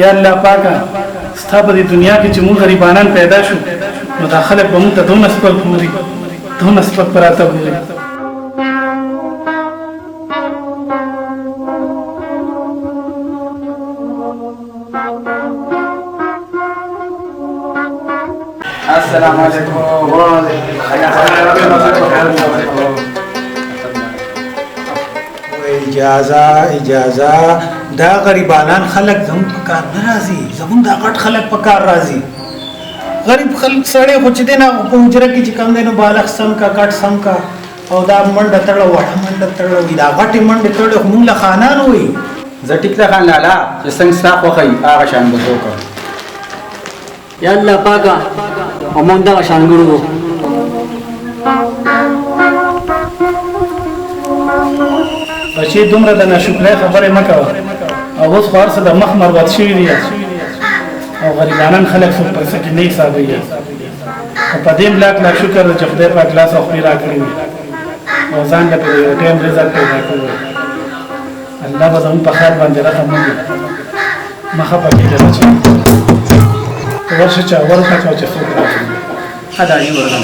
یا الله پاکه، ستا په دې دنیا کې چې موږ غریبانان پیدا شو، نو دا خلک به موږ ته دونه سپک ګوري، دونه سپک به راته ګوري. السلام علیکم. اجازه، اجازه. دا غریبانان خلک زموږ په کار نه راځي، زموږ دا غټ خلک په کار راځي. غریب خلک سړی خو چې دی نه، په حجره کې چې کوم دی نو بالښت سم کا، کټ سم کا، او دا منډه تړه، وړه منډه تړه وي. دا غټې منډې تړه خو موږ له خانانو وي. زه ټیک ده خان لالا، چې څنګه ستا خوښه وي هغه شان به زه وکړم. یا الله پاکه، او مونږ دغه شان ګڼو. بچې، دومره د ناشکرۍ خبرې مه کوه. او اوس خو هر څه د مخ مروت شوي دي او غریبانان خلک څوک په څه کې نه حسابوي، خو په دې هم لاک لاک شکر دی چې خدای پاک لاس او خولې راکړي وي او ځان له پرې د یو ټایم رزق پیدا کړی. الله به زموږ په خیر باندې رحم وکړي. مه خفه کېږه بچې، ته ورشه چې ور وټکوه چې څوک راغلي. ښه ده جي، ورځم.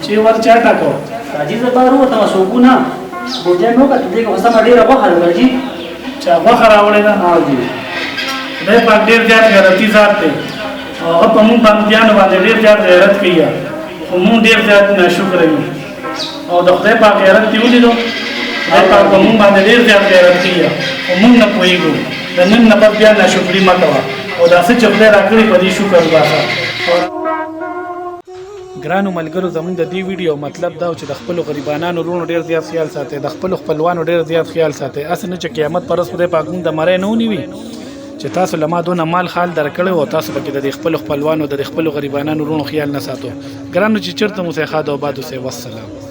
چې ور چا ټاکو؟ حاجي، زه بار ووتم، څوک نه. بوجۍ مې وکتل، دې کې خو سمه ډېره غوښه ده حاجي. چا غوښه راوړې ده؟ او جي. خدای پاک ډېر زیات غیرتي ذات دی او هغه په موږ بندیانو باندې ډېر زیات غیرت کوي، خو موږ ډېر زیات ناشکره یو. او د خدای پاک غیرت دی ولیدو؟ خدای پاک په موږ باندې ډېر زیات غیرت کوي، خو موږ نه پوهېږو. د نن نه پس بیا ناشکري مه کوه او دا څه چې خدای راکړي، په دې شکر وباسه. ګرانو ملګرو، زمونږ د دې ویډیو مطلب دا و چې د خپلو غریبانانو وروڼو ډېر زیات خیال ساتئ، د خپلو خپلوانو ډېر زیات خیال ساتئ، هسې نه چې قیامت پر ورځ خدای پاک موږ د مرۍ نه ونیوي چې تاسو له ما دونه مال خال درکړی او تاسو پکې د دې خپلو خپلوانو، د دې خپلو غریبانانو وروڼو خیال نه ساتو. ګرانو، چې چېرته مو ښاد او آباد اوسئ. والسلام.